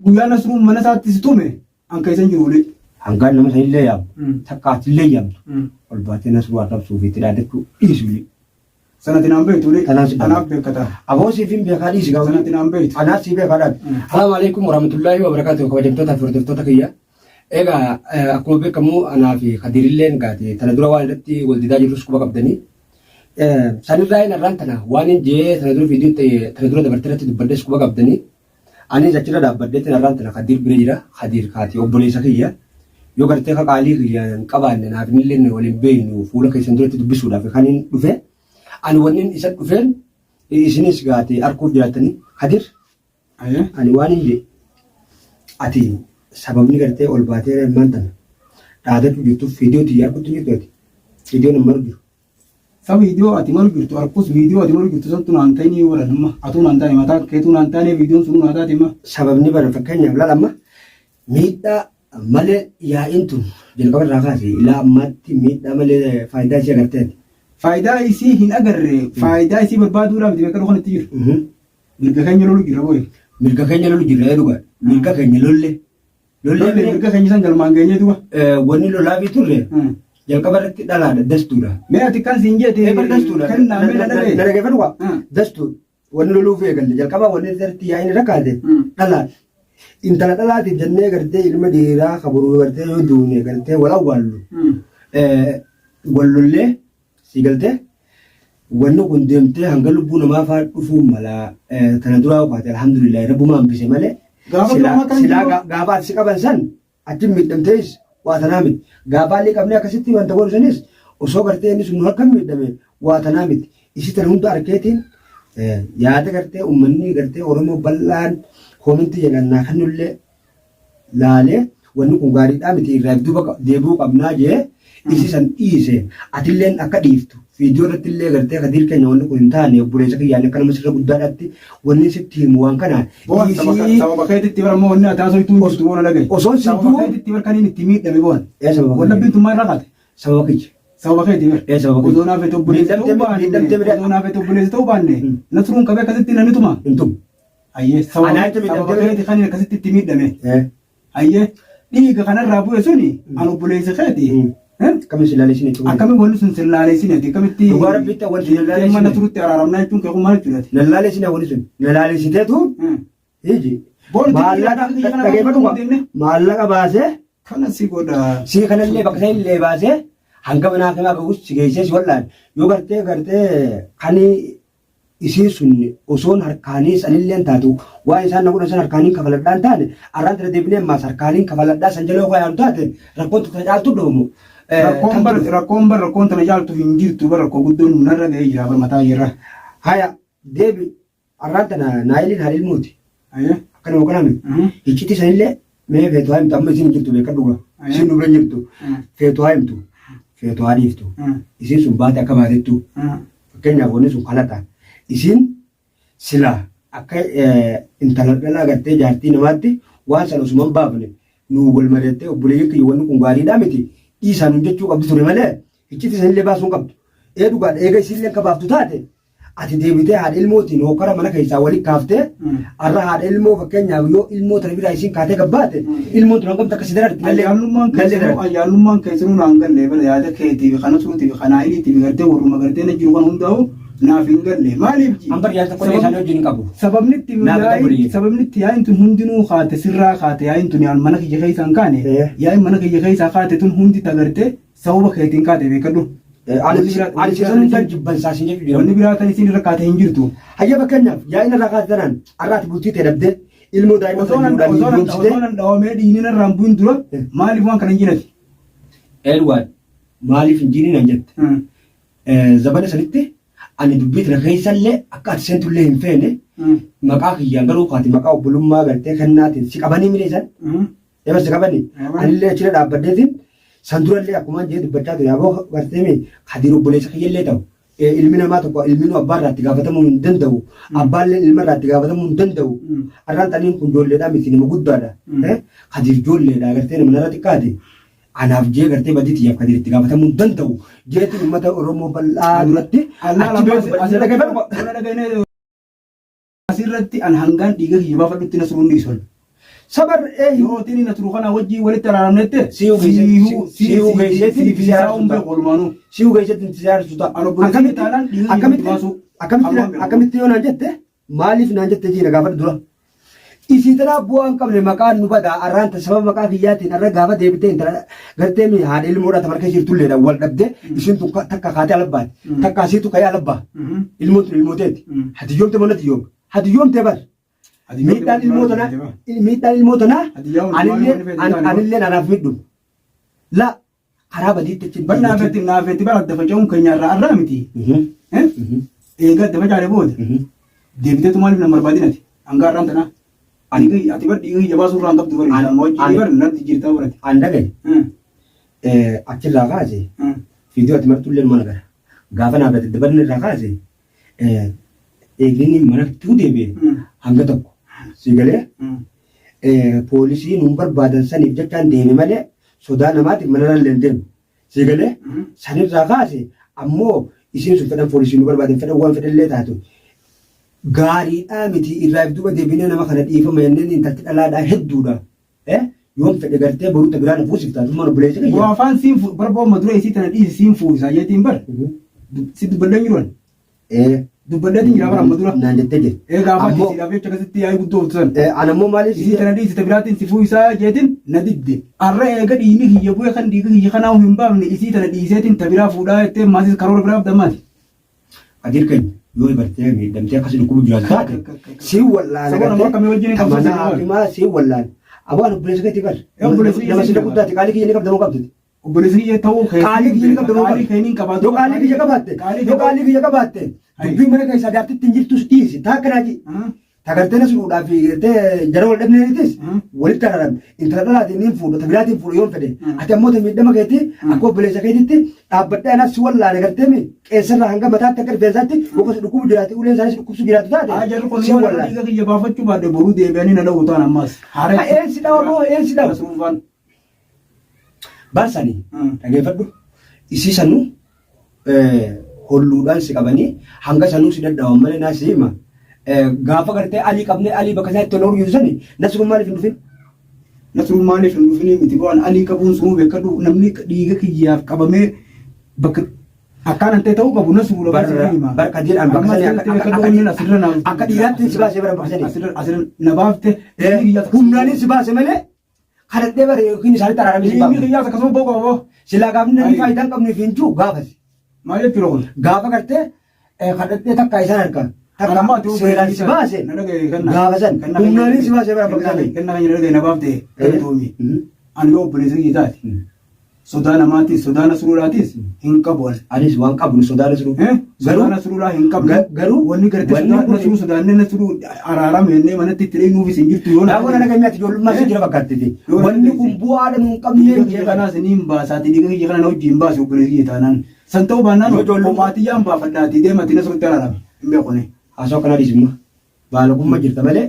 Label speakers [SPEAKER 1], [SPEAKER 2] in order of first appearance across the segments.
[SPEAKER 1] Guyyaa Nasruun mana isaatti si tume an keessa hin jiru wly.
[SPEAKER 2] Hangaan nama sanillee yaamu takka atillee yaamtu ol baatee Nasruu arrabsuu fi itti dhaadachuu dhiisi wly.
[SPEAKER 1] Sanati naan beektu wly.
[SPEAKER 2] Tanaan si
[SPEAKER 1] Anaaf beekata.
[SPEAKER 2] Aboo siif hin beekaa dhiisi gaa wly.
[SPEAKER 1] Sanati naan beektu.
[SPEAKER 2] Anaaf sii beekaa dhaabi. Salaamu alaikum warahmatullaahi wabarakaatuh kabajamtoota fi hordoftoota kiyya. Egaa akkuma beekamu anaa fi Kadirilleen gaate tana dura waan irratti wal didaa jirrus quba qabdanii. Sanirraa hin arraan tana waan hin jee tana dura viidiyoon ta'e tana dura dabarte irratti dubbadhes quba qabdanii. Anis achirra dhaabbadheetiin arraan tana Kadiir bira jira. Kadiir kaati obboleessa kiyya. Yoo gartee ka qaalii kiyya hin qabaanne naaf innillee wal hin beeknu fuula keessan duratti dubbisuudhaaf kan hin dhufe. Ani wannin isa dhufeen isinis gaate arkuuf jiraattanii Kadiir ani waan hin jee ati sababni gartee ol baatee ammaan tana dhaadachuu jirtuuf viidiyoo tiyya arkutti hin jirtu ati. Viidiyoon hin maru jiru.
[SPEAKER 1] Sa viidiyoo ati maru jirtu arkus viidiyoo ati maru jirtu santu naan ta'inii waran amma atuu naan taane mataa keetuu naan taane viidiyoon sunuu naa taate amma.
[SPEAKER 2] Sababni bara fakkeenyaaf laal amma miidhaa malee yaa'iin tun jalqaba irraa kaase ilaa ammaatti miidhaa malee faayidaa isii agartee ati.
[SPEAKER 1] Faayidaa isii hin agarre faayidaa isii barbaaduudhaa miti beekadhu kan itti jiru. Mirga keenya lolu jirra booyi.
[SPEAKER 2] Mirga keenya lolu jirra ee dhugaadha. Mirga keenya lolle.
[SPEAKER 1] Lollee mirga keenya san galmaan geenyee duba.
[SPEAKER 2] Wanni lolaafii turre jalqaba irratti dhalaadha dastuudha.
[SPEAKER 1] Mee ati kan siin jeete
[SPEAKER 2] Eebar dastuudha.
[SPEAKER 1] kennaa mee na dhagaye.
[SPEAKER 2] Na dhaggeeffadhu waa. Dastuudha. Wanni loluuf eegalle jalqaba wanni irratti yaa'in irra kaate dhalaadha. Intala dhalaatiif jennee gartee ilma dhiiraa kaboruu gartee yoo duune gartee wal awwaallu. Wal lollee Sii galtee? Wanni kun deemtee hanga lubbuu namaa faa dhufuu mala tana duraa kaate alhamdulillah rabbuma hambise malee
[SPEAKER 1] Gaafa
[SPEAKER 2] silaa
[SPEAKER 1] duraa kan
[SPEAKER 2] silaa
[SPEAKER 1] jiru-
[SPEAKER 2] gaafa ati si qaban san achi miidhamtees waa tanaa miti. Gaafa alii qabnee akkasitti wanta godhu sanis osoo gartee inni sun nu harka miidhame waa tanaa miti. Isi tana hunda arkeetiin yaada gartee uummanni gartee Oromoo bal'aan koomintii jedhan naa kennullee laalee wanni kun gaariidhaa miti irraa duuba deebi'uu qabnaa jee isi san dhiise atilleen akka dhiiftu viidiyoo irratti illee gartee kadiir keenya wanni kun hin taane obboleessa kiyyaan akka nama sirra guddaadhaatti wanni sitti himu waan kana
[SPEAKER 1] Boon
[SPEAKER 2] dhiisii
[SPEAKER 1] sababa keetitti bara immoo wanni ati haasoftu hin jirtu boona dhagaye.
[SPEAKER 2] Osoon si
[SPEAKER 1] Sababa
[SPEAKER 2] du'u-
[SPEAKER 1] keetitti bara kan inni itti miidhame boon.
[SPEAKER 2] Ee, sababa kiyya.
[SPEAKER 1] Wallabbiin tun maal irraa kaate?
[SPEAKER 2] Sababa kiyya.
[SPEAKER 1] Sababa keeti bara.
[SPEAKER 2] Ee, sababa kiyya.
[SPEAKER 1] Osoo naaf itti obboleessa ta'uu
[SPEAKER 2] Miidhamtee-
[SPEAKER 1] baanne
[SPEAKER 2] miidhamtee bira-
[SPEAKER 1] osoo naaf itti obboleessa ta'uu baanne nasruun qabee akkasitti namni tuma.
[SPEAKER 2] Hin tumu.
[SPEAKER 1] Hayyee sababa
[SPEAKER 2] Anaa itti
[SPEAKER 1] sababa
[SPEAKER 2] miidhamtee
[SPEAKER 1] keeti kan akkasitti itti miidhame.
[SPEAKER 2] Eh.
[SPEAKER 1] Hayyee dhiiga kanarraa bu'e suni an obboleessa keeti. Eh?
[SPEAKER 2] Akkamiin si laalessin jechuudha.
[SPEAKER 1] Akkamiin wanni sun sin laalessine akkamitti
[SPEAKER 2] Dhugaa rabbiitti wanti sin laalessine.
[SPEAKER 1] mana turutti araaramnaa jechuun kee kun maal jechuudha?
[SPEAKER 2] Na laalessine wanni sun. Na laalessiteetu hiji.
[SPEAKER 1] Boonu
[SPEAKER 2] Maallaqa dhageeffadhu kaa. Maallaqa baasee
[SPEAKER 1] Kana si godha.
[SPEAKER 2] sii kanallee bakka sanillee baasee hanga manaa kanaa ga'us si geessee si wal'aan yoo gartee gartee kan Isiin sun osoon harkaanii sanilleen taatu waan isaan na godhan san harkaaniin kafaladhaan taane arraan tana deebinee ammaas harkaaniin kafaladhaa san jala yoo kaayanu taate rakkoon tana caaltu dhufamu.
[SPEAKER 1] Rakkoon bar rakkoon bar rakkoon tana caaltu hin jirtu bar rakkoo guddoon narra ga'ee jira bar mataa irra.
[SPEAKER 2] Haya deebi arraan tana naayiliin haadha ilmooti. Akkana yookaan miti. Iccitii sanillee mee feetu haa himtu amma isin jirtu beekadhu gaa. Isin nu bira jirtu feetu haa himtu feetu haa dhiiftu. Isiin sun baate akka baatettu. Fakkeenyaaf wanni sun kalaqa. Isiin silaa akka intala dhalaa gartee jaartii namaatti waan sana osuma hin baafne nuu wal mari'attee obboleeyyan kiyya wanni kun gaariidhaa miti dhiisaa nuun jechuu qabdi ture malee iccitii sanillee baasuu hin qabdu. Ee dhugaadha eega isiillee akka baaftu taate ati deebitee haadha ilmootiin hokkara mana keessaa wali kaaftee arra haadha ilmoo fakkeenyaaf yoo ilmoo tana biraa isiin kaatee gabbaate ilmoon tun hangam takka si dararti nallee
[SPEAKER 1] Ayyaanummaan
[SPEAKER 2] nallee
[SPEAKER 1] keessanuu
[SPEAKER 2] dararti.
[SPEAKER 1] ayyaanummaan keessanuu naan galle bara yaada keetii fi kana suutii fi kanaa iliitii fi gartee warruma gartee na jiru kan hundaa'u naaf hin galle maaliif ji
[SPEAKER 2] An bar yaada tokko illee isaanii wajjin hin qabu.
[SPEAKER 1] sababni itti
[SPEAKER 2] Naaf
[SPEAKER 1] yaa'iin
[SPEAKER 2] dabali.
[SPEAKER 1] sababni itti yaa'iin tun hundinuu kaate sirraa kaate yaa'iin tun yaan mana kiyya keessaa hin kaane yaa'iin mana kiyya keessaa kaate tun hundi tagartee sababa keetiin kaate beekadhu.
[SPEAKER 2] Ani ani si san hundaa jibbansaa sin jechuu jira.
[SPEAKER 1] Wanni biraa tan isin irra kaate hin jirtu.
[SPEAKER 2] Hayya fakkeenyaaf yaa'ina irraa kaate tanaan har'a ati bultii tee dhabdee ilmoo daa'ima
[SPEAKER 1] Osoo
[SPEAKER 2] tana
[SPEAKER 1] nan
[SPEAKER 2] jiruudhaan
[SPEAKER 1] osoo nan
[SPEAKER 2] hiyyumsitee.
[SPEAKER 1] osoo nan dhawamee dhiigni narraa hin bu'in dura maaliif waan kana hin jinati?
[SPEAKER 2] Eelwaan maaliif hin jiiniin an jette. Zabana sanitti ani dubbii tana keessallee akka ati seentullee hin feene maqaa kiyyaan garuu kaati maqaa obbolummaa gartee kennaatiin si qabanii milee san. Ebar si qabani. Anillee achirra dhaabbadheetiin san durallee akkumaan jee dubbachaa ture aboo gartee mee Kadiir obboleessa kiyyallee ta'u ilmi namaa tokko ilminuu abbaa irraa itti gaafatamuu hin danda'u. Abbaallee ilma irraa itti gaafatamuu hin danda'u. Arraan taniin kun ijoolleedhaa miti nama guddaadha. Kadiir ijoolleedha gartee nama narra xiqqaati. Anaaf jee gartee badii tiyyaaf Kadiir itti gaafatamuu hin danda'u. Jeetiin uummata Oromoo bal'aa duratti achi bee dubbachaa
[SPEAKER 1] Asirratti an hangaan dhiiga kiyya baafadhutti Nasruun dhiisu.
[SPEAKER 2] Sabar
[SPEAKER 1] Yoo tini na turu kana wajjii walitti araaramnette
[SPEAKER 2] Si'uu keessatti- si'uu keessatti
[SPEAKER 1] siif isaa humna oolmaanuu.
[SPEAKER 2] Si'uu keessatti si jaarsu ta'a.
[SPEAKER 1] Ani obboleessi
[SPEAKER 2] Akkamitti
[SPEAKER 1] taanaan dhiiga
[SPEAKER 2] akkamitti
[SPEAKER 1] baasuu.
[SPEAKER 2] akkamitti akkamitti yoo naan jette, maaliif naan jette jiina gaafadhu dura. Isii tanaa bu'aa hin qabne, maqaan nu badaa arraan ta sababa maqaa kiyyaatiin arra gaafa deebitee intala gartee mi haadha ilmoodhaa ta markee jirtulleedha wal dhabdee isiin tun takka kaatee alabbaati, takka asiitu ka'ee alabbaa. Ilmoon tun ilmoo teeti. Hadiyyoomte moo nadiyyoomte? Hadiyyoomte bar. Miidhaan ilmoo tanaa, miidhaan ilmoo tanaa anillee anaaf miidhu. La karaa badiitti achi.
[SPEAKER 1] Bar naafetti naafetti bara adda faca'uun keenya irraa arraa miti. Eega adda facaane booda deebiteetu maaliif na barbaadin ati hanga har'aan tanaa? Ani ati bar dhiiga kiyya baasuu irraa hin qabdu bari. Amma wajjin bar natti jirtaa barate.
[SPEAKER 2] An dhagaye achirraa kaase viidiyoo ati martullee mana gara. Gaafa naaf gadi dabalni irraa kaase eegni manatti deebi'e hanga tokko si galee poolisii nun barbaadan saniif jechaan deeme malee sodaa namaatiif mana irra hin deemu. Si galee sanirraa kaase ammoo isiin sun fedhan poolisii nu barbaadan, fedhan waan fedhanillee taatu gaariidhaa miti, irraa if duuba deebinee nama kana dhiifama jenneen intalti dhalaadhaa hedduudha. Yoon fedhe gartee boruu ta biraa na fuusifta atummaan obboleessa kiyya.
[SPEAKER 1] Waa afaan siin bar booma dura isii tana dhiisi siin fuusaa jeetiin bar si dubbadheen jiruan. Dubbadheetiin jira bara amma dura.
[SPEAKER 2] Naan jettee jirti.
[SPEAKER 1] Ee gaafa
[SPEAKER 2] Ammoo-
[SPEAKER 1] siidhaaf jecha akkasitti yaa'ii guddoo obsan.
[SPEAKER 2] An ammoo maaliif
[SPEAKER 1] Isii tana dhiisi ta biraatiin si fuusaa jeetiin na didde. Arra eega dhiigni kiyya bu'e kan dhiiga kiyya kanaa hin baafne isii tana dhiiseetiin ta biraa fuudhaa jettee maasis karoora biraa abdammaati.
[SPEAKER 2] Kadir keenya yoo bartee miidhamtee akkasii dhukkubu jiraatu taate siin wallaana.
[SPEAKER 1] Sababa nama akkamii wajjin hin qabsoo
[SPEAKER 2] mana
[SPEAKER 1] siin
[SPEAKER 2] hakimaa siin wallaana. Aboo ani obboleessa keetii bar.
[SPEAKER 1] Obboleessi kiyya
[SPEAKER 2] Nama
[SPEAKER 1] siin
[SPEAKER 2] sila
[SPEAKER 1] qaba.
[SPEAKER 2] guddaati, qaalii kiyya ni qabda moo qabdu?
[SPEAKER 1] Obboleessi kiyya ta'uu
[SPEAKER 2] Qaalii kiyya ni qabda moo
[SPEAKER 1] Qaalii
[SPEAKER 2] qabdu?
[SPEAKER 1] kee ni qabaatu.
[SPEAKER 2] Yoo qaalii kiyya qabaatte, yoo qaalii kiyya qabaatte, dubbiin mana keessaa jaartitti hin jirtus dhiisi taakka naa jii. Tagartee na suudhaa fi gartee jara wal dhabneenitis walitti araram. Intala dhalaatiin niin fuudha, ta biraatiin fuudha yoon fedhe. Ati ammoo ta miidhama keetii akka obboleessa keetitti dhaabbadhee anaaf si wallaane gartee mi qeensarraa hanga mataatti akka rifeensaatti yookaan si dhukkubu jiraate, uleen isaanii si dhukkubsu jiraatu taate
[SPEAKER 1] Jarri kun
[SPEAKER 2] si
[SPEAKER 1] yoo
[SPEAKER 2] wallaane.
[SPEAKER 1] dhiiga kiyya baafachuu baadhe boruu deebi'anii na dha'u ta'an ammaas.
[SPEAKER 2] Ha, eensi dhawa moo eensi dhawa?
[SPEAKER 1] Suufaan.
[SPEAKER 2] Barsani dhageeffadhu, isii sanuu holluudhaan si qabanii hanga sanuu si dadhaban malee naa si hima. Gaafa gartee alii qabnee alii bakka isaa itti ol jiru sani Nasruun maaliif hin dhufin?
[SPEAKER 1] Nasruun maaliif hin dhufinii miti, bu'aan alii qabuun sunuu beekadhu, namni dhiiga kiyyaaf qabamee bakka akkaan ta'e ta'uu qabu Nasruudha
[SPEAKER 2] Bar
[SPEAKER 1] hima.
[SPEAKER 2] bar Kadir an bakka sanii akka dhiiraatti si baasee bara bakka sanii.
[SPEAKER 1] Asirra asirra na baafte.
[SPEAKER 2] Humnaanis si baase malee kadhadhee bare yookiin isaanitti araaramee si
[SPEAKER 1] Dhiigni
[SPEAKER 2] baafne.
[SPEAKER 1] kiyyaas akkasuma ba'uu qaba boo.
[SPEAKER 2] Silaa gaafni namni
[SPEAKER 1] Ayi.
[SPEAKER 2] faayidaa hin qabneef hin jiru gaafasi.
[SPEAKER 1] Maal jechuudha kun?
[SPEAKER 2] Gaafa gartee kadhadhee takka isaan harka
[SPEAKER 1] Anammoo
[SPEAKER 2] takka
[SPEAKER 1] ati
[SPEAKER 2] seeraan si baase
[SPEAKER 1] Na dhagaye kenna.
[SPEAKER 2] gaafa san humnaanis si baase bara bakka sanii.
[SPEAKER 1] Kenna kan dhagaye na baafte galatoomi. Ani yoo obboleessa kiyya taate sodaa namaatis sodaa Nasruudhaatis hin qabu ani.
[SPEAKER 2] Anis waan qabnu sodaa Nasruu.
[SPEAKER 1] Sodaa Nasruudhaa hin qabnu.
[SPEAKER 2] Garuu
[SPEAKER 1] wanni gartee
[SPEAKER 2] wanni
[SPEAKER 1] sodaa
[SPEAKER 2] kun-
[SPEAKER 1] Nasruu sodaannee Nasruu araarame jennee manatti itti dheenuufis hin jirtu yoo
[SPEAKER 2] Daawwan ana keenyaatti ijoollummaa si jira fakkaatti.
[SPEAKER 1] Yoo
[SPEAKER 2] Wanni kun bu'aadha nuun qabne
[SPEAKER 1] Dhiiga kiyya kanaas ni hin baasaati, dhiiga kiyya kana na wajjin hin baasi obboleessi kiyya taanaan. San ta'uu baannaan
[SPEAKER 2] Yoo ijoollummaa-
[SPEAKER 1] kophaatiyyaan baafadhaatii deemati Nasruutti araarame hin beekune.
[SPEAKER 2] Haasoo akkanaa dhiisimma. Baalagummaa jirta malee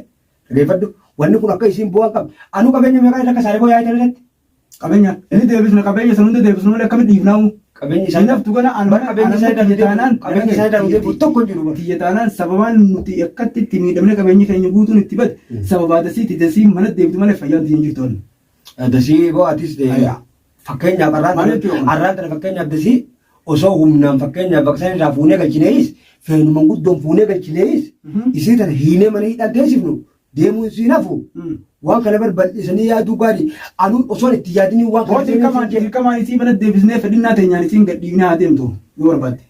[SPEAKER 2] dhageeffadhu. Wanni kun akka isiin bu'aa hin qabne. Anuu qabeenya meeqaa irra akka saalee boo'aa irratti.
[SPEAKER 1] Qabeenya inni deebisna, qabeenya san hunda deebisnu malee akkamitti dhiifnaamu?
[SPEAKER 2] Qabeenyi isaanii
[SPEAKER 1] Naftu gana an
[SPEAKER 2] Bar qabeenyi isaanii
[SPEAKER 1] tiyya taanaan
[SPEAKER 2] qabeenyi isaanii daawwitee deebi'u tokko hin jiru bar.
[SPEAKER 1] Tiyya taanaan sababaan nuti akkatti itti miidhamne qabeenyi keenya guutuun itti bade sababaa dasiiti, dasiin mana deebitu malee fayyaan tiyya hin jirtu ani.
[SPEAKER 2] Dasii boo atis fakkeenyaaf arraan
[SPEAKER 1] Maal jechuudha?
[SPEAKER 2] Arraan tana fakkeenyaaf dasii osoo humnaan fakkeenyaaf bakka isaan irraa fuunee galchineeyis feenuma guddoon fuunee galchineeyis isii tana hiinee mana hidhaan teessifnu deemuun siin hafu. Waan kana bar bal'isanii yaaduu gaarii, anuu osoon itti yaadinii waan
[SPEAKER 1] Boo
[SPEAKER 2] kana
[SPEAKER 1] dirqamaan dirqamaan isii mana deebisnee fedhinnaa teenyaan isiin gad dhiifnee haa deemtu yoo barbaadde.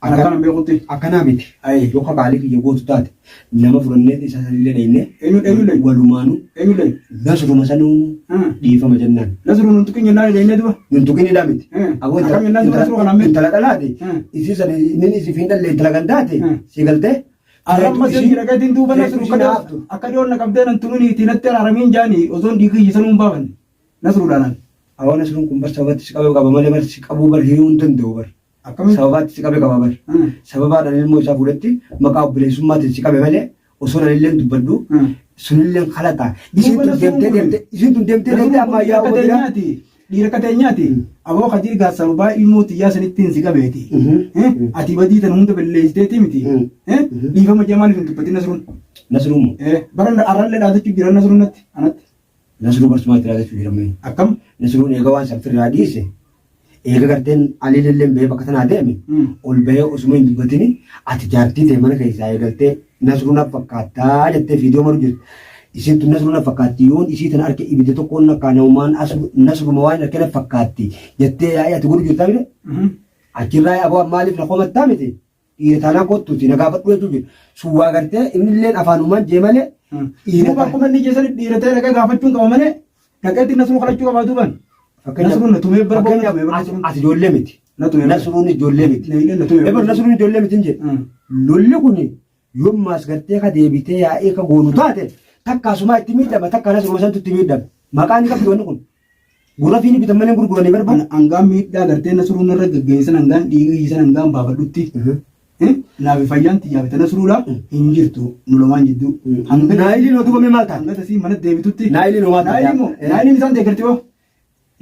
[SPEAKER 1] Ana kanan beekutti.
[SPEAKER 2] Akkanaa miti.
[SPEAKER 1] Ayi.
[SPEAKER 2] Yoo qaalii kiyya gootu taate nama fudhannee isa sanillee dhaynee
[SPEAKER 1] Eenyu eenyullee?
[SPEAKER 2] Walumaanuu
[SPEAKER 1] Eenyullee?
[SPEAKER 2] Nasruma sanuu dhiifama jennaan.
[SPEAKER 1] Nasruu nun tuqin jennaan dhaynee duba.
[SPEAKER 2] Nun tuqin hidhaa miti. Aboo
[SPEAKER 1] Akkam jennaan dura Nasruu kanaan mee?
[SPEAKER 2] Intala dhalaati.
[SPEAKER 1] Isii
[SPEAKER 2] san inni isiif hin dhalle intala kan taate si galtee.
[SPEAKER 1] Arramma seen jira gatiin duuba Nasruu
[SPEAKER 2] Ishii haaftu.
[SPEAKER 1] Akka dhiyoon na qabdee nan tuminiiti natti araaramiin jaanii osoon dhiiga kiyya sanuu hin baafanne. Nasruudhaanaan.
[SPEAKER 2] Awwa Nasruun kun bar sababatti si qabee qaba malee bar si qabuu bar hiriyuu hin danda'u bar.
[SPEAKER 1] Akkamiin?
[SPEAKER 2] Sababaatti si qabe qaba bar. Sababaadhaan ilmoo isaa fuudhetti maqaa obboleessummaatiin si qabe malee osoo anillee dubbadhu sunillee kalataa. Isiin tun deemtee deemtee isiin tun deemtee deemtee amma ayyaa
[SPEAKER 1] Dhiira
[SPEAKER 2] obbo biraa.
[SPEAKER 1] kateenyaati. Dhiira kateenyaati. Aboo Kadiir gaa sababaa ilmoo tiyyaa sanittiin si qabeeti. Ati badii tan hunda balleessiteeti miti. Dhiifama jee maaliif hin dubbatin Nasruun?
[SPEAKER 2] Nasruu moo?
[SPEAKER 1] Bara arrallee dhaadachuu jira Nasruun natti anatti.
[SPEAKER 2] Nasruu barsumaa itti dhaadachuu jira mee?
[SPEAKER 1] Akkam?
[SPEAKER 2] Nasruun eega waan san firraa dhiise eega garteen Aliililleen bahee bakka tanaa deeme ol bahee osuma hin dubbatini ati jaartii tee mana keessaa eegaltee Nasruu na fakkaattaa jettee viidiyoo maru jirti. Isiin tun Nasruu na fakkaatti yoon isii tana arke ibidda tokkoon nakkaa namumaan Nasruma waan arke na fakkaatti jettee yaa'ii ati godhu jirtaa miti. Achirraa aboo maaliif na komattaa miti. Dhiira taanaan kottuuti na gaafadhu jechuu jira. Sun waa gartee innilleen afaanumaan jee malee dhiira
[SPEAKER 1] Duuba akkuma inni jeesanii dhiira ta'e dhaqee gaafachuun qaba malee dhaqeetti Nasruu kadhachuu qabaa duuban. Nasruun na tumee bara booda tumee bara
[SPEAKER 2] Fakkeenyaaf ati ijoollee miti.
[SPEAKER 1] Na tumee bara.
[SPEAKER 2] Nasruun ijoollee miti.
[SPEAKER 1] Na hidhee na tumee
[SPEAKER 2] Ebar
[SPEAKER 1] bara.
[SPEAKER 2] Nasruun ijoollee miti hin jedhe. Lolli kun yommaas gartee ka deebitee yaa'ee ka goonu taate takka asumaa itti miidhama takka Nasruma santu itti miidhama. Maqaan ni qabdi wanni kun. Gurra fi ni bitan malee hin gurguranii barba.
[SPEAKER 1] An hangaan miidhaa gartee Nasruun irra gaggeessan hangaan dhiiga hiisan hangaan baafadhutti. Naaf fayyaan tiyyaa fi ta Nasruudha hin jirtu nu lamaan jidduu. Hanga
[SPEAKER 2] Naayiliin oduu bamee maal taate?
[SPEAKER 1] hanga tasii mana deebitutti.
[SPEAKER 2] Naayiliin homaa taate?
[SPEAKER 1] Naayiliin moo? Naayiliin isaan deeggarti hoo?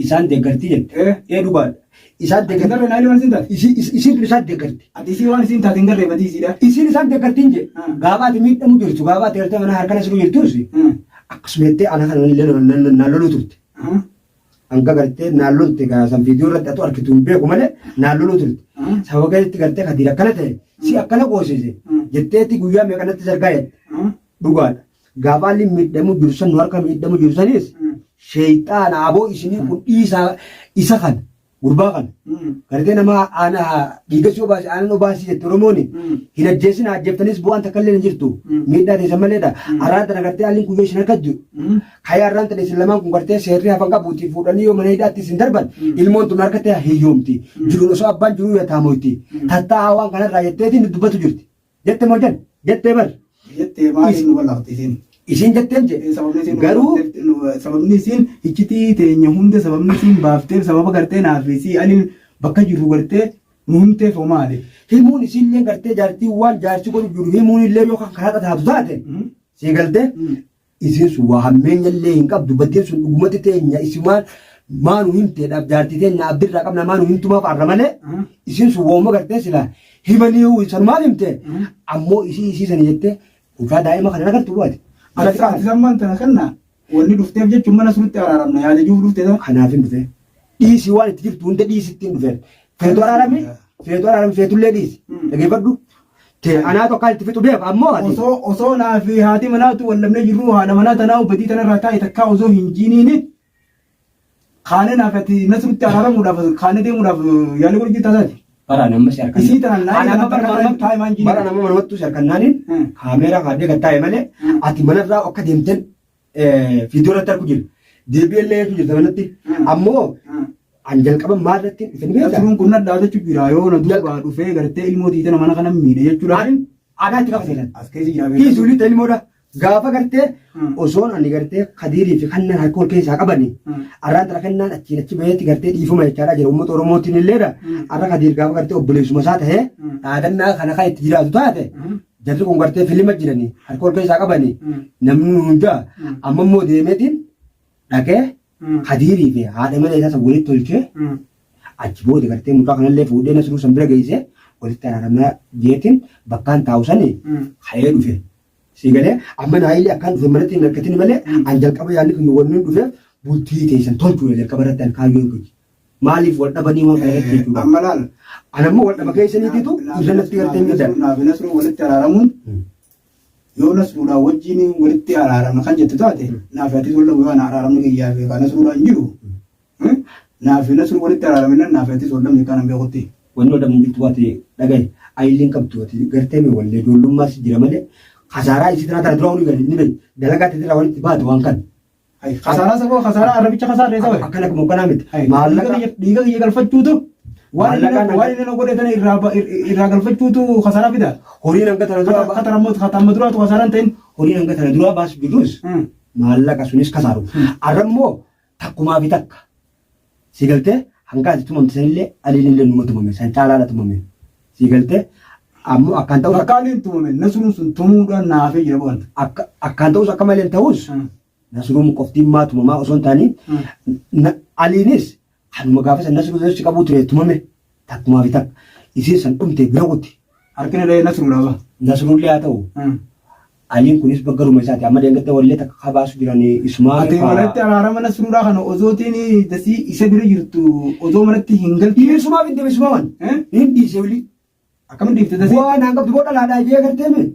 [SPEAKER 2] Isaan deeggartii jette. Ee dhugaadha. Isaan
[SPEAKER 1] Ati
[SPEAKER 2] deeggarti.
[SPEAKER 1] garree Naayilii waan isiin taate?
[SPEAKER 2] Isiin tun isaan deeggarti.
[SPEAKER 1] Ati isii waan isiin taate hin garree badii isiidha.
[SPEAKER 2] Isiin isaan deeggartiin jedhe. Gaafa ati miidhamu jirtu gaafa ati gartee mana harka Nasruu jirtus akkasuma jettee ana kana illee naan loluu turte. Hanga gartee naan lolte gaa san viidiyoo irratti atu arkitu hin beeku malee naan loluu turte. Sababa kanatti gartee kadiir akkana ta'e si akkana qoosise jetteetti guyyaa meeqanatti sargaa jette. Dhugaadha. Gaafa haalli miidhamu jiru san nu harka miidhamu jiru sanis sheeyxaana aboo isinii kun dhiisaa isa kana gurbaa kana. Gartee nama aana dhiiga si obaasi aanan obaasi jette Oromooni hin ajjeesin ajjeeftanis bu'aan takka illee hin jirtu miidhaa teessan maleedha. Arraan tana gartee haalli kun yoo isin harka jiru kayee arraan tana isin lamaan kun gartee seerri hafan qabuuti fuudhanii yoo mana hidhaatti isin darban ilmoon tun harka ta'e hiyyoomti jiruun osoo abbaan jiruu yataamoyti tattaa'a waan kanarraa jetteetiin dubbatu jirti. Jette moo jen? Jettee bar.
[SPEAKER 1] Jettee maaliif nu bal'aafte isiin?
[SPEAKER 2] Isiin jetteen jedhe.
[SPEAKER 1] Sababni isiin nu
[SPEAKER 2] Garuu
[SPEAKER 1] sababni isiin iccitii teenya hunda sababni isiin baafteef sababa gartee naaf isii aliin bakka jirru gartee nu himteef hoo maali?
[SPEAKER 2] Himuun isiillee gartee jaartii waan jaarsi godhu jiru himuun illee yoo kan karaa taatu taate sii galtee Isiin sun waa hammeenya illee hin qabdu baddiin sun dhugumatti teenya isimaan maa nu himteedhaaf jaartii teenya abdirraa qabna maa nu himtumaaf arra malee isiin sun wooma gartee sila himanii sanumaaf himte ammoo isii isii sani jettee mucaa daa'ima kana nagartu bu'ate.
[SPEAKER 1] Ati ati sammaan tana kanna wanni dhufteef jechuun mana sunitti araaramna yaada jiruuf dhufte sana.
[SPEAKER 2] Kanaaf hin dhufe. Dhiisi waan itti jirtu hunda dhiisitti hin dhufe. Feetu araarami feetu araarami feetullee dhiisi. Dhageeffadhu. Tee anaatu akkaan itti fixu beeku ammoo ati.
[SPEAKER 1] Osoo osoo naa fi haati manaatu wal dhabnee jirruu haadha manaa tanaa badii tanarraa taa'e takkaa osoo hin jiiniini kaanee naaf ati nasrutti araaramuudhaaf kaanee deemuudhaaf yaalii godhu jirta taate.
[SPEAKER 2] Bara nama si harkan.
[SPEAKER 1] Isii tanaan naa
[SPEAKER 2] Ana amma bara
[SPEAKER 1] taa'e taa'e maan jiini.
[SPEAKER 2] bara nama manumattuu si harkannaaniin kaameeraa kaadhee gad taa'e malee ati manarraa akka deemten viidiyoo irratti argu jira. Deebi'ellee jechuun jirta manatti. Ammoo an jalqaba maal irratti hin dhufin beektaa?
[SPEAKER 1] Nasruun kun nadhaa jechuun jira yoo na duubaa dhufee gartee ilmoo tiitana mana kana miidhe jechuudha.
[SPEAKER 2] Anaa itti qaba seelan.
[SPEAKER 1] As keessa jira
[SPEAKER 2] Dhiisi olii ta'e ilmoodha. Gaafa gartee osoon ani gartee Kadiirii fi kannaan harka ol keessaa qabani. Arraan tana kennaan achiin achi baheetti gartee dhiifama jechaadha jira uummata Oromootiin illeedha. Arra Kadiir gaafa gartee obboleessuma isaa ta'ee dhaadannaa kana kan itti jiraatu taate Jarri kun gartee filima jiranii harka ol keessaa qabanii namni hundaa amma immoo deemeetiin dhaqee Kadiirii fi haadha mana isaa san walitti tolchee achi booda gartee mucaa kanallee fuudhee Nasruu san bira geessee walitti araaramnaa jeetiin bakkaan taa'u sanii ka'ee dhufe. Sii galee amma naayilii akkaan dhufe manatti hin harkatin malee an jalqaba yaadni kiyya wanni dhufeef bultii teessan tolchuudha jalqaba irratti an kaayyoon kiyya. Maaliif wal dhabanii waan kana irratti jechuudha.
[SPEAKER 1] Amma laal.
[SPEAKER 2] An ammoo wal dhaba keessaniititu irra natti gartee miidhan.
[SPEAKER 1] Naafi Nasruu walitti araaramuun yoo Nasruudhaan wajjin walitti araaramna kan jettu taate naafi atis wal dhabu yoo ana araaramni kiyyaa fi kan Nasruudhaan jiru. Naafi Nasruu walitti araaramina naafi atis wal dhabne kanan beekutti.
[SPEAKER 2] Wanni wal dhabnu jirtu waati dhagaye ayilliin qabdu ati gartee mee wallee ijoollummaas jira malee kasaaraa isii tanaa tana duraa ni beekti dalagaa teetirraa walitti baatu waan kana.
[SPEAKER 1] Kasaaraa saboo kasaaraa arrabicha kasaarree saba.
[SPEAKER 2] Akkana akkuma kanaa miti.
[SPEAKER 1] Maallaqa
[SPEAKER 2] Maallaqa
[SPEAKER 1] dhiiga kiyya galfachuutu waan
[SPEAKER 2] Maallaqaan
[SPEAKER 1] inni waan inni na godhe tana irraa irraa galfachuutu kasaaraa fida.
[SPEAKER 2] Horiin hanga tana duraa
[SPEAKER 1] Katara immoo katama duraatu kasaaraan ta'in.
[SPEAKER 2] Horiin hanga tana duraa baasu jirus maallaqa sunis kasaaru. Arra immoo takkumaa fi takka. Si galtee hanga ati tumamte sanillee aliin illee numa tumame san caalaadha tumame. Si galtee ammoo akkaan ta'us
[SPEAKER 1] Bakka aliin tumame nasruun sun tumuudhaan naafee jira boqanta.
[SPEAKER 2] Akka akkaan ta'us akka malee ta'us Nasruun qoftiin maa tumamaa osoo hin taane Aliinis kanuma gaafa san Nasruu si qabuu ture tumame takkumaa fi takka isiin san dhumte bira kutti.
[SPEAKER 1] Harkina dhahee Nasruudha ba.
[SPEAKER 2] Nasruullee haa ta'u. Aliin kunis baggaruma isaati. Amma deengadda wallee takka kabaasu jiran isumaa.
[SPEAKER 1] Ati manatti araarama Nasruudhaa kana osootiin dasii isa bira jirtu osoo manatti hin galchine.
[SPEAKER 2] Isumaa fidde isumaa wan. Hin dhiise wili.
[SPEAKER 1] Akkamiin dhiifte dasii?
[SPEAKER 2] Bu'aa naan qabdu boo dhalaadhaa jee gartee mee.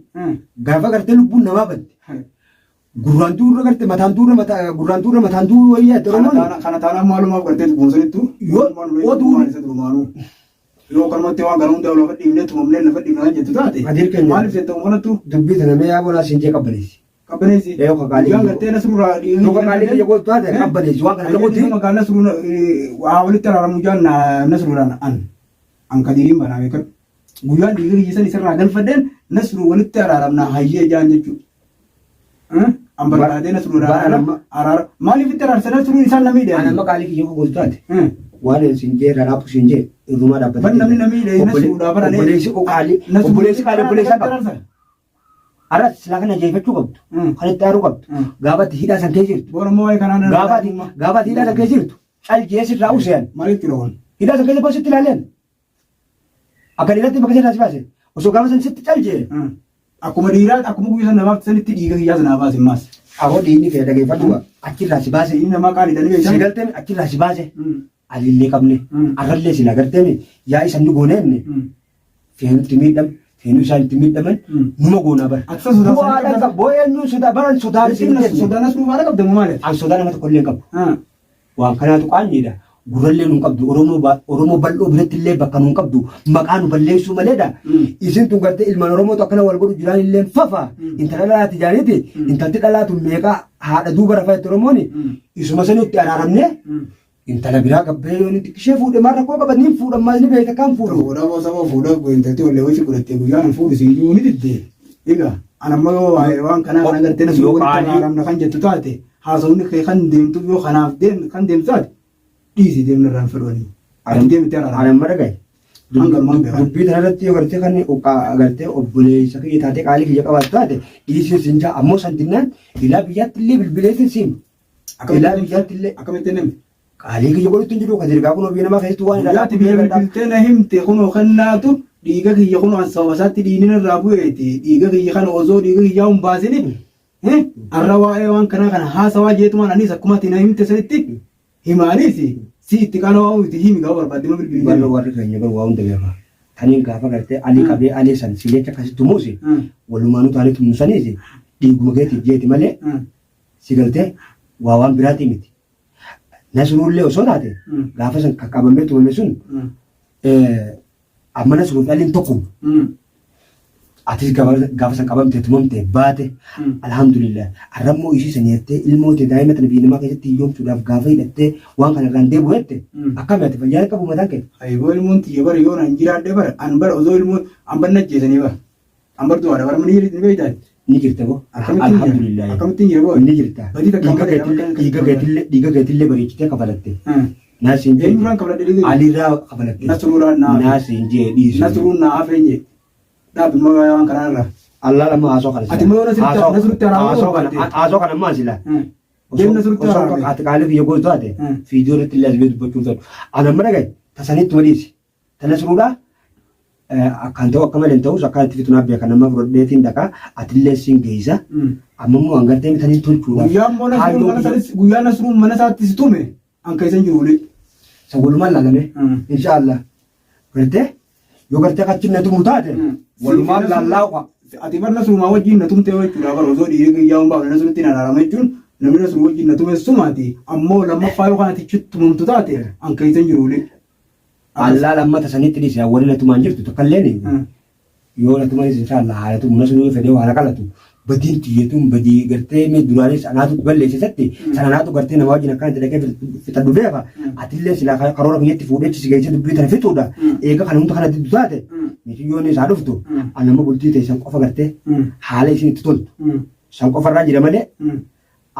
[SPEAKER 2] Gaafa gartee lubbuun namaa badde. Gurraan duurra gartee mataan duurra mataa gurraan duurra mataan duurra wayyaa itti Oromoon.
[SPEAKER 1] Kana taanaan maalumaaf gartee dubboonsanitti.
[SPEAKER 2] Yoo oduu
[SPEAKER 1] isa durumaanuu. Yoo kanumatti waan kana hundaa lafa dhiifnee tumamnee lafa dhiifnee kan jettu taate.
[SPEAKER 2] Kadir keenya.
[SPEAKER 1] Maaliif jetta kanattu
[SPEAKER 2] Dubbii tana mee yaa siin jee qabbaneessi.
[SPEAKER 1] qabbaneessi.
[SPEAKER 2] Yoo kakaalee.
[SPEAKER 1] Guyyaan gartee Nasruurraa dhiifnee.
[SPEAKER 2] Yoo kakaalee kiyya gootu taate qabbaneessi waan kana
[SPEAKER 1] Ayyee
[SPEAKER 2] ta'uuti.
[SPEAKER 1] maqaa Nasruun waa walitti araaramu jaan Nasruudhaan an an Kadiriin banaa beekan. Guyyaan dhiiga kiyya san isarraa galfadheen Nasruu walitti araaramna hayyee jaan jechuudha. An barbaadee Nasruudhaan araara. Maaliif itti araarsa Nasruun isaan namii
[SPEAKER 2] Ana
[SPEAKER 1] dheerani?
[SPEAKER 2] maqaalee kiyya gootu taate. Waan siin jee raraaphu siin jee irrumaa dhaabbate.
[SPEAKER 1] Ban namni namii dheerina Nasruudhaa barane.
[SPEAKER 2] Obboleessi qaalii obboleessi qaalii obboleessa qaba. Arra silaa kana jeefachuu qabdu. Kan itti aaruu qabdu. Gaafa ati hidhaa san keessa jirtu.
[SPEAKER 1] Boora immoo waa'ee kanaan
[SPEAKER 2] Gaafa ati gaafa ati hidhaa san keessa jirtu. Cal jee sirraa usean.
[SPEAKER 1] Maal jechuudha kun?
[SPEAKER 2] Hidhaa san keessa bositti ilaaleen. Akka dhiiratti bakka sirraa si baase. Osoo gaafa san sitti cal jee.
[SPEAKER 1] Akkuma dhiiraa akkuma guyyaa sana namaaf sanitti dhiiga kiyyaa sanaa baase maas.
[SPEAKER 2] Aboo dhiigni kee dhageeffadhu achirraa si baase.
[SPEAKER 1] Inni namaa qaaliidha ni
[SPEAKER 2] Si
[SPEAKER 1] beektan.
[SPEAKER 2] galtee achirraa si baase. Alillee qabne. Arrallee sila gartee yaa isa nu gooneenne. Feenu itti miidham feenu isaan itti miidhaman numa goonaa bara.
[SPEAKER 1] Ati sodaa
[SPEAKER 2] Bu'aa
[SPEAKER 1] sana
[SPEAKER 2] dha boo eenyuun sodaa baran sodaa
[SPEAKER 1] Sodaa Nasruu faana qabda moo maali?
[SPEAKER 2] An sodaa nama tokko illee hin qabu. Waan kanaatu qaanyiidha. Gurrallee nuun qabdu Oromoo Oromoo bal'oo biratti illee bakka nuun qabdu maqaa nu balleessuu maleedha. Isin tun gartee ilmaan Oromootu akkana wal godhu jiraan illee fafa. Intala dhalaati jaaniiti. Intalti dhalaatu meeqa haadha duuba rafaa itti Oromooni. Isuma sanitti araaramnee intala biraa gabbee yoo inni xiqqishee fuudhe maal rakkoo qaba ni fuudha maal ni beekta kan fuudhu.
[SPEAKER 1] Fuudhaa boo saba fuudhaa intalti wallee wayii godhattee guyyaan hin fuudhu siin jiru ni didde. Egaa an amma yoo waan kanaa kana gartee Nasruu walitti araaramna kan jettu taate haasawni kee kan deemtuuf yoo kanaaf deem kan deemtu taate dhiisi deemna irraan fedhanii. Ati deemte araarama.
[SPEAKER 2] Ani amma dhagaye.
[SPEAKER 1] Hanga ammaan beekan.
[SPEAKER 2] Dubbii kanarratti yoo gartee kan gartee obboleessa kiyya taatee qaalii kiyya qabaattu taate dhiisiin siin jaa ammoo san dinnaan ilaa biyyaatti illee bilbileetiin siin ilaa biyyaatti illee
[SPEAKER 1] Akkamitti namni?
[SPEAKER 2] qaalii kiyya godhutti hin jiru kan dirgaa kun biyya namaa keessatti waan
[SPEAKER 1] Guyyaatti biyya bilbiltee na himte kunoo kennaatu dhiiga kiyya kunoo an sababa isaatti dhiigni irraa bu'eeti dhiiga kiyya kana osoo dhiiga kiyyaa hin baasini arra waa'ee waan kanaa kana haasawaa jeetumaan anis akkuma ati na himte sanitti himaanis si itti qaanawaa miti himi gaafa barbaadde ma bilbili
[SPEAKER 2] Barra warri keenya garuu waa hunda beeka. Taniin gaafa gartee alii qabee alii san si jecha akkasitti tumuusi walumaanuu taanee tumnu saniis dhiiguma keetiif jeeti malee si galtee waa waan biraatii miti. Nasruullee osoo taate gaafa san kan qabamee tumame sun amma Nasruuf aliin tokkuma. Atis gaafa san qabamtee tumamtee baate alhamdulillah arrammoo isii san jettee ilmoo tee daa'ima tana biyya namaa keessatti hiyyoomsuudhaaf gaafa hidhattee waan kana irraan deebi'u jette akkami ati fayyaa qabu mataan kee.
[SPEAKER 1] Ayyoo ilmoon tiyya bara yoo naan jiraadhe bara an bara osoo ilmoon an bar najjeesanii bara an bar du'aadha bara mani ni beektaa.
[SPEAKER 2] Ni jirta boo. Alhamdulillah.
[SPEAKER 1] Akkamittiin jira boo.
[SPEAKER 2] Ni jirta.
[SPEAKER 1] Badii takka malee
[SPEAKER 2] Dhiiga keetillee dhiiga keetillee bareechitee kafalatte. Naasiin jee.
[SPEAKER 1] Eenyurraan kafaladhe dhiiga?
[SPEAKER 2] Aliirraa kafalatte.
[SPEAKER 1] Nasruuraan naa hafe.
[SPEAKER 2] Naasiin jee dhiisi.
[SPEAKER 1] Nasruun naa hafeen jee. Dhaabbi immoo waan kanaa irraa.
[SPEAKER 2] Allah lama haasoo kana.
[SPEAKER 1] Ati immoo yoo Nasrutti araaruu barbaadde.
[SPEAKER 2] Haasoo kana ammaa sila.
[SPEAKER 1] Deemna Nasrutti araarame.
[SPEAKER 2] Ati qaalii kiyya gootu taate fiidiyoo irratti illee asbee dubbachuun fedhu. Ana amma dhagaye tasanitti waliisi. Ta Nasruudhaa akkaan ta'u akka malee hin ta'us akkaan itti fitu naaf beeka nama fudhadheetiin dhaqaa atillee siin geessa. Amma immoo hangartee bitanii tolchuudhaaf.
[SPEAKER 1] Guyyaa immoo Nasruun mana isaatti guyyaa Nasruun mana isaatti si tume an keessa hin jiru ulee.
[SPEAKER 2] Isa walumaan laalame. Inshaallah. Gartee yoo gartee achi na tumu taate walumaan laallaa
[SPEAKER 1] Ati bar Nasrumaa wajjin na tumte jechuudha bar osoo dhiirri guyyaa hin baafne Nasrutti na araarama jechuun namni Nasruu wajjin na tume sumaati ammoo lammaffaa yookaan ati achitti tumamtu taate an keessa hin jiru ulee.
[SPEAKER 2] Allaa lammata sanitti dhiise warri na tumaan jirtu takka illeen yoo na tumanis inshaallah haala tumu nasuu yoo fedhee haala qalatu badiin tiyyatuun badii gartee mee duraanis anaatu balleesse satti sana anaatu gartee nama wajjin akkana itti dhaqee fixadhu beeka atillee silaa karoora kiyyatti fuudhee si geessee dubbii tana fixuudha eega kana hunda kana diddu taate mitiyyoon isaa dhuftu anamma bultii teessan qofa gartee haala isin itti toltu san qofarraa jira malee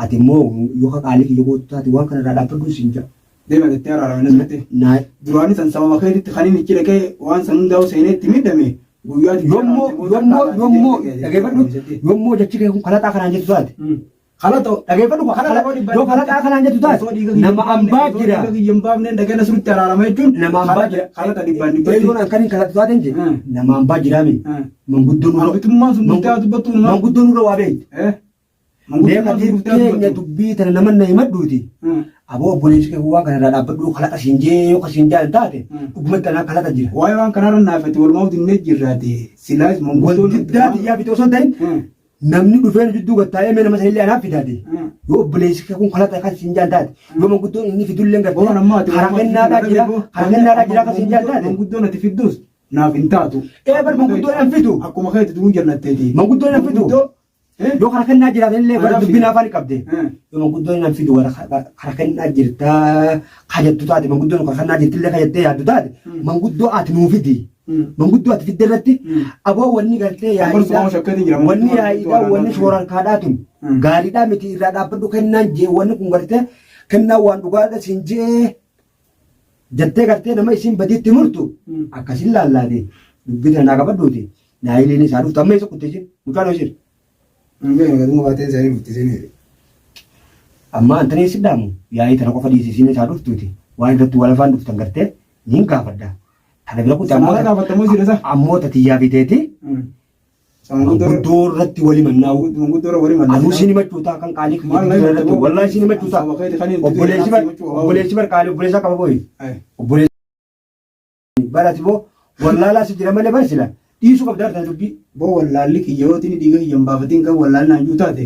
[SPEAKER 2] Ati immoo yoo ka qaalii kiyya gootu taate waan kana irraa dhaabbadhu siin jedha.
[SPEAKER 1] Deema jettee araarame na jettee.
[SPEAKER 2] Naa
[SPEAKER 1] Duraanii san sababa keetitti kan inni ichi dhaqee waan san hundaa'u seenee itti miidhame guyyaa itti
[SPEAKER 2] yommuu
[SPEAKER 1] araarame booda
[SPEAKER 2] yommuu
[SPEAKER 1] dhaalaa
[SPEAKER 2] yommuu
[SPEAKER 1] jettee
[SPEAKER 2] dhageeffadhu
[SPEAKER 1] jettee.
[SPEAKER 2] yommuu jechi kee kun kalaxaa kanaan jettu taate.
[SPEAKER 1] Kalaxa
[SPEAKER 2] Dhageeffadhu
[SPEAKER 1] Kalaxa
[SPEAKER 2] yoo kalaqaa kanaan jettu taate
[SPEAKER 1] Osoo dhiiga kiyya
[SPEAKER 2] nama
[SPEAKER 1] hin baafne-
[SPEAKER 2] ambaa
[SPEAKER 1] osoo
[SPEAKER 2] jira.
[SPEAKER 1] dhiiga kiyya hin baafne dhaqee Nasrutti araarama jechuun
[SPEAKER 2] Nama ambaa jira.
[SPEAKER 1] Kalaxa dhibbaan dhibbatti.
[SPEAKER 2] Eeyoon akkan hin kalaqxu taateen jee
[SPEAKER 1] Hmm.
[SPEAKER 2] nama ambaa jiraame.
[SPEAKER 1] Hmm.
[SPEAKER 2] Manguddoo nurra
[SPEAKER 1] Hambitummaan sun dhuftee haa dubbattu nama.
[SPEAKER 2] Manguddoo nurra waa beekti.
[SPEAKER 1] Eh?
[SPEAKER 2] Mee
[SPEAKER 1] Manguddoon sun
[SPEAKER 2] kadir
[SPEAKER 1] dhuftee haa
[SPEAKER 2] keenya
[SPEAKER 1] dubbattu.
[SPEAKER 2] dubbii tana nama na himadhuuti.
[SPEAKER 1] Hmm.
[SPEAKER 2] Aboo obboleessi kee waan kanarraa dhaabbadhu kalaqa siin jee yoo kasiin jaan taate
[SPEAKER 1] Hmm.
[SPEAKER 2] dhugumatti anaa kalaqa jira.
[SPEAKER 1] Waa'ee waan kanarra naafate walumaa dinnee jirraate silaas
[SPEAKER 2] Wal
[SPEAKER 1] manguddoon.
[SPEAKER 2] diddaa xiyyaa fixee osoo hin ta'in
[SPEAKER 1] Hmm.
[SPEAKER 2] namni dhufee nu jidduu gattaa'ee mee nama sanillee anaaf fidaate.
[SPEAKER 1] Hmm.
[SPEAKER 2] Yoo obboleessi kee kun kalaqa kan siin jaan taate yoo manguddoon inni fidullee
[SPEAKER 1] Boon
[SPEAKER 2] gartee
[SPEAKER 1] ammaa ati
[SPEAKER 2] karaa kennaadhaa jira karaa kennaadhaa jira kan siin jaan taate.
[SPEAKER 1] Manguddoon ati fiddus naaf hin taatu.
[SPEAKER 2] Ee bar manguddoon an fidu.
[SPEAKER 1] Akkuma keetti duruu jallatteeti.
[SPEAKER 2] Manguddoon an fidu.
[SPEAKER 1] Manguddoo. Eh?
[SPEAKER 2] Yoo karaa kennaa jiraatan illee bara
[SPEAKER 1] Anaaf
[SPEAKER 2] dubbiin afaan qabde.
[SPEAKER 1] Eh.
[SPEAKER 2] Yoo manguddoon an fidu gara karaa kennaa jirtaa kajattu taate manguddoon karaa kennaa jirtillee kajattee yaaddu taate manguddoo ati nuu fidi.
[SPEAKER 1] Hmm.
[SPEAKER 2] Manguddoo ati fidde irratti
[SPEAKER 1] Hmm.
[SPEAKER 2] aboo wanni gartee
[SPEAKER 1] Ammas waan shakkatiin jira.
[SPEAKER 2] wanni
[SPEAKER 1] Manguddoo
[SPEAKER 2] yaa'iidhaa
[SPEAKER 1] araaraa
[SPEAKER 2] wanni
[SPEAKER 1] jira.
[SPEAKER 2] shooraan kaadhaa tun
[SPEAKER 1] Hmm.
[SPEAKER 2] gaariidhaa miti irraa dhaabbadhu kennaan jee wanni kun gartee kennaan waan dhugaadha siin jee jettee gartee nama isiin badiitti murtu
[SPEAKER 1] Hmm.
[SPEAKER 2] akkasin laallaate dubbii tana naa qabadhuuti naayiliin isaa dhuftu amma isa kutte isin mucaan hojii
[SPEAKER 1] Hin gaduma baateen isaanii dhufti isin.
[SPEAKER 2] Amma antanii si dhaamu yaa'ii tana qofa dhiisi isiin isaa dhuftuuti waan irratti wal afaan dhuftan gartee niin gaafadha. Tana bira kutte
[SPEAKER 1] Sanaala gaafattamoo isin isa?
[SPEAKER 2] ammoo tatiyyaa fiteeti
[SPEAKER 1] Manguddoo
[SPEAKER 2] manguddoo irratti wali mannaa'u.
[SPEAKER 1] manguddoo walii mannaa.
[SPEAKER 2] Anuu isin himachuu ta'a kan qaalii
[SPEAKER 1] Maal
[SPEAKER 2] kiyya
[SPEAKER 1] na
[SPEAKER 2] irratti
[SPEAKER 1] himatu?
[SPEAKER 2] wallahi isin himachuu ta'a.
[SPEAKER 1] Sababa keeti kan inni
[SPEAKER 2] Obboleessi bar
[SPEAKER 1] himachuu qabaa.
[SPEAKER 2] obboleessi bar qaalii obboleessa qaba booyi.
[SPEAKER 1] Ay.
[SPEAKER 2] Obboleessi barati boo wallaalaa si jira malee bar sila dhiisuu qabda harta dubbii.
[SPEAKER 1] Boo wallaalli kiyyootiin dhiiga kiyya hin baafatiin kan wallaalli naan jiru taate.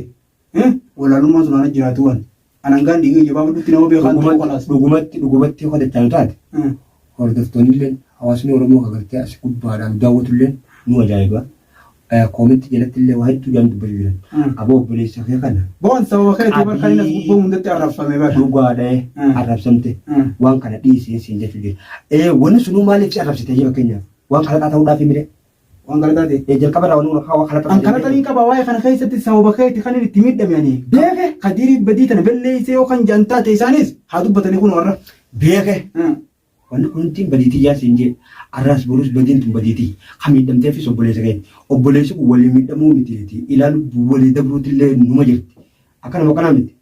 [SPEAKER 1] Eh? Wallaalummaan sun ana jiraatu waan. Anan gaan dhiiga kiyya baafadhutti nama beekaan ta'uu kalaas.
[SPEAKER 2] Dhugumatti dhugumatti hojjechaa taate
[SPEAKER 1] Hmm.
[SPEAKER 2] hordoftoonnillee hawaasni Oromoo kan gartee as gubbaadhaan daawwatullee nu ajaa'iba. Koomentii jalatti illee waa hedduu jaan dubbachuu jiran.
[SPEAKER 1] Hmm.
[SPEAKER 2] Aboo obboleessa kee kana
[SPEAKER 1] Boon sababa keetii bar kan inni as gubbaa hundatti arrabsame bar.
[SPEAKER 2] dhugaadha
[SPEAKER 1] Hmm.
[SPEAKER 2] arrabsamte
[SPEAKER 1] Hmm.
[SPEAKER 2] waan kana dhiisee siin jechuu jira. Wanni sunuu maaliif si arrabsite jee fakkeenyaaf waan kalaqaa ta'uudhaaf mire
[SPEAKER 1] Waan kana taate.
[SPEAKER 2] Jalqaba irraa wanni waan kalaqaa
[SPEAKER 1] An kana tanii qaba waa'ee kana keessatti sababa keeti kan inni itti miidhame ani.
[SPEAKER 2] Beeke
[SPEAKER 1] Kadirii badii tana balleessee yoo kan jedhan taate isaanis haa dubbatanii kun warra.
[SPEAKER 2] Beeke wanni kun ittiin badiitii yaa siin jee arraas borus badiin tun badiitii kan miidhamteefis obboleessa kee obboleessi kun walii miidhamuu miti ilaalu walii dabruutillee numa jirti akkanuma kanaa miti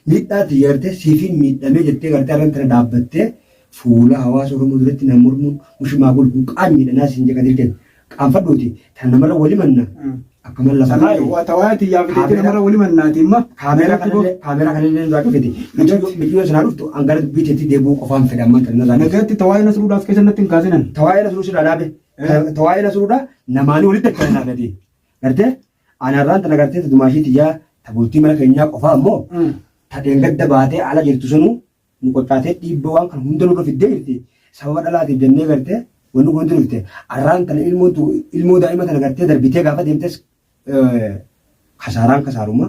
[SPEAKER 2] miidhaa xiyyaartee siifiin miidhamee jettee gartee arran tana dhaabbattee fuula hawaasa Oromoo duratti na mormuun mushimaa kun qaanyiidha naa siin jee kadir kenna qaanfadhuuti tan namarra wali manna akka mallafa kaa'e.
[SPEAKER 1] Tawaaya xiyyaa fideetii namarra walii mannaati imma.
[SPEAKER 2] Kaameeraa kanallee kaameeraa kanallee irraa cufete micciyoo sanaa dhuftu angara dubbii teetti deebi'uu qofaan fedha ammaan tana irraa.
[SPEAKER 1] Nagatti tawaaya nasruudhaas keessa natti hin kaasinan.
[SPEAKER 2] Tawaa'ee nasruu sirraa dhaabe. Tawaa'ee nasruudha namaanii walitti akka naaf gadi. Gartee anarraan tana gartee dumaashii tiyyaa tabultii mana keenyaa qofaa ammoo tadheen gadda baatee ala jirtu sunuu nu qoccaatee dhiibbaa waan kana hunda nurra fiddee jirti. Sababa dhalaatiif jennee gartee wanni kun hundi dhufte arraan tana ilmoo ilmoo daa'ima tana gartee darbitee gaafa deemtes kasaaraan kasaaruma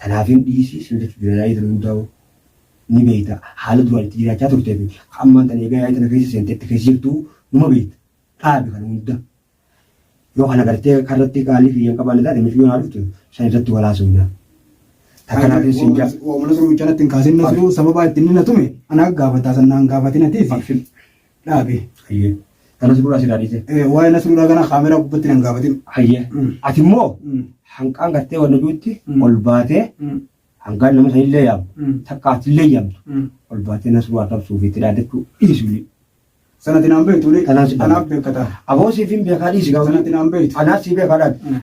[SPEAKER 2] tanaafin dhiisii sin jechuu jira yaa'ii tana hundaa'u ni beekta haala duraan itti jiraachaa turtee fi ammaan tana egaa yaa'ii tana keessa seente itti keessa jirtu numa beekta dhaabi kana hunda yoo kana gartee karratti qaalii fi hin qabaanne taate miti yoo naa dhuftu san irratti walaasumna. Takkanaafin sin jaa.
[SPEAKER 1] Waamuna nasruu bichaa natti hin kaasin nasruu sababa ittiin inni na tume anaa gaafataa san naan gaafatin atiif dhaabe.
[SPEAKER 2] Hayyee. Kana suuraa asirraa dhiise.
[SPEAKER 1] Waa'ee nasruudhaa kana kaameraa gubbatti nan gaafatin.
[SPEAKER 2] Hayyee. Ati immoo hanqaan gartee wanna juutti ol baatee hanqaan nama sanillee yaamu takka atillee yaamtu ol baatee nasruu arrabsuu fi itti dhaadachuu dhiisu.
[SPEAKER 1] Sanatti naan beektu
[SPEAKER 2] Kanaaf si
[SPEAKER 1] anaaf beekata.
[SPEAKER 2] Aboo siif hin beekaa dhiisi gaafa.
[SPEAKER 1] Sanatti naan beektu.
[SPEAKER 2] Anaaf si beekaa dhaadhu.